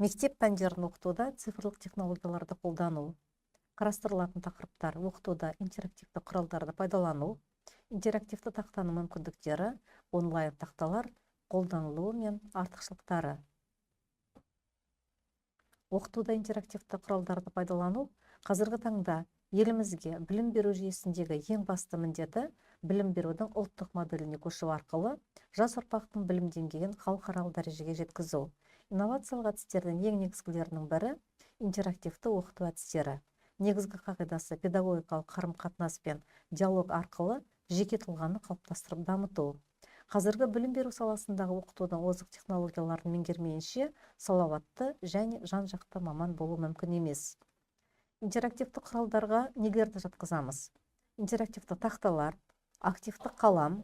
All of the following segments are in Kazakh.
Мектеп пәндерін оқытуда цифрлық технологияларды қолдану. Қарастырылатын тақырыптар: оқытуда интерактивті құралдарды пайдалану, интерактивті тақтаның мүмкіндіктері, онлайн тақталар қолданылуы мен артықшылықтары. Оқытуда интерактивті құралдарды пайдалану. Қазіргі таңда елімізге білім беру жүйесіндегі ең басты міндеті – білім берудің ұлттық моделіне көшу арқылы жас ұрпақтың білім деңгейін халықаралық дәрежеге жеткізу. Инновациялық әдістердің ең негізгілерінің бірі – интерактивті оқыту әдістері. Негізгі қағидасы – педагогикалық қарым-қатынас пен диалог арқылы жеке тұлғаны қалыптастырып дамыту. Қазіргі білім беру саласындағы оқытудың озық технологияларын меңгермейінше, салауатты және жан-жақты маман болу мүмкін емес. Интерактивті құралдарға нелерді жатқызамыз? Интерактивті тақталар, активті қалам,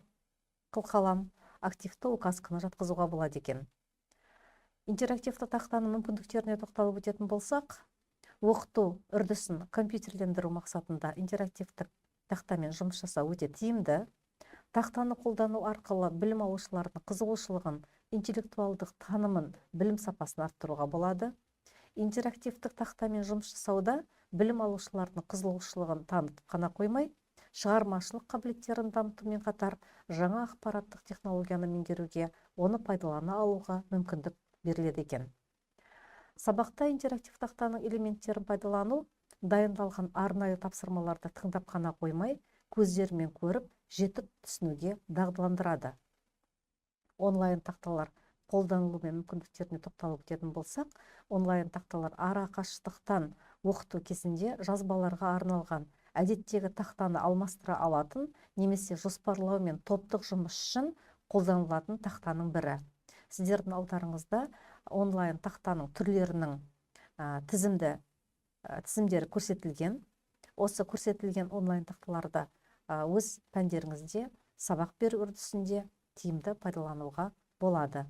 қылқалам, активті указканы жатқызуға болады екен. Интерактивті тақтаның мүмкіндіктеріне тоқталып өтетін болсақ, оқыту үрдісін компьютерлендіру мақсатында интерактивті тақтамен жұмыс жасау өте тиімді. Тақтаны қолдану арқылы білім алушылардың қызығушылығын, интеллектуалдық танымын, білім сапасын арттыруға болады. Интерактивтік тақтамен жұмыс жасауда білім алушылардың қызығушылығын танытып қана қоймай, шығармашылық қабілеттерін дамытумен қатар, жаңа ақпараттық технологияны меңгеруге, оны пайдалана алуға мүмкіндік беріледі екен. Сабақта интерактив тақтаның элементтерін пайдалану дайындалған арнайы тапсырмаларды тыңдап қана қоймай, көздерімен көріп, жетік түсінуге дағдыландырады. Онлайн тақталар қолданылу мен мүмкіндіктеріне тоқталып өтетін болсақ, онлайн тақталар ара қашықтықтан оқыту кезінде жазбаларға арналған әдеттегі тақтаны алмастыра алатын немесе жоспарлау мен топтық жұмыс үшін қолданылатын тақтаның бірі. Сіздердің алдарыңызда онлайн тақтаның түрлерінің тізімді тізімдері көрсетілген. Осы көрсетілген онлайн тақталарды өз пәндеріңізде сабақ беру үрдісінде тиімді пайдалануға болады.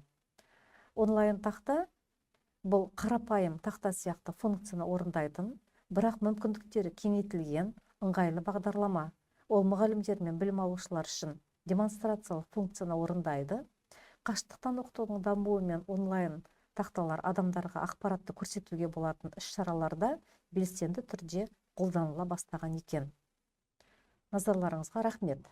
Онлайн тақта – бұл қарапайым тақта сияқты функцияны орындайтын, бірақ мүмкіндіктері кеңейтілген ыңғайлы бағдарлама. Ол мұғалімдер мен білім алушылар үшін демонстрациялық функцияны орындайды. Қашықтықтан оқытудың дамуымен онлайн тақталар адамдарға ақпаратты көрсетуге болатын іс-шараларда белсенді түрде қолданыла бастаған екен. Назарларыңызға рахмет.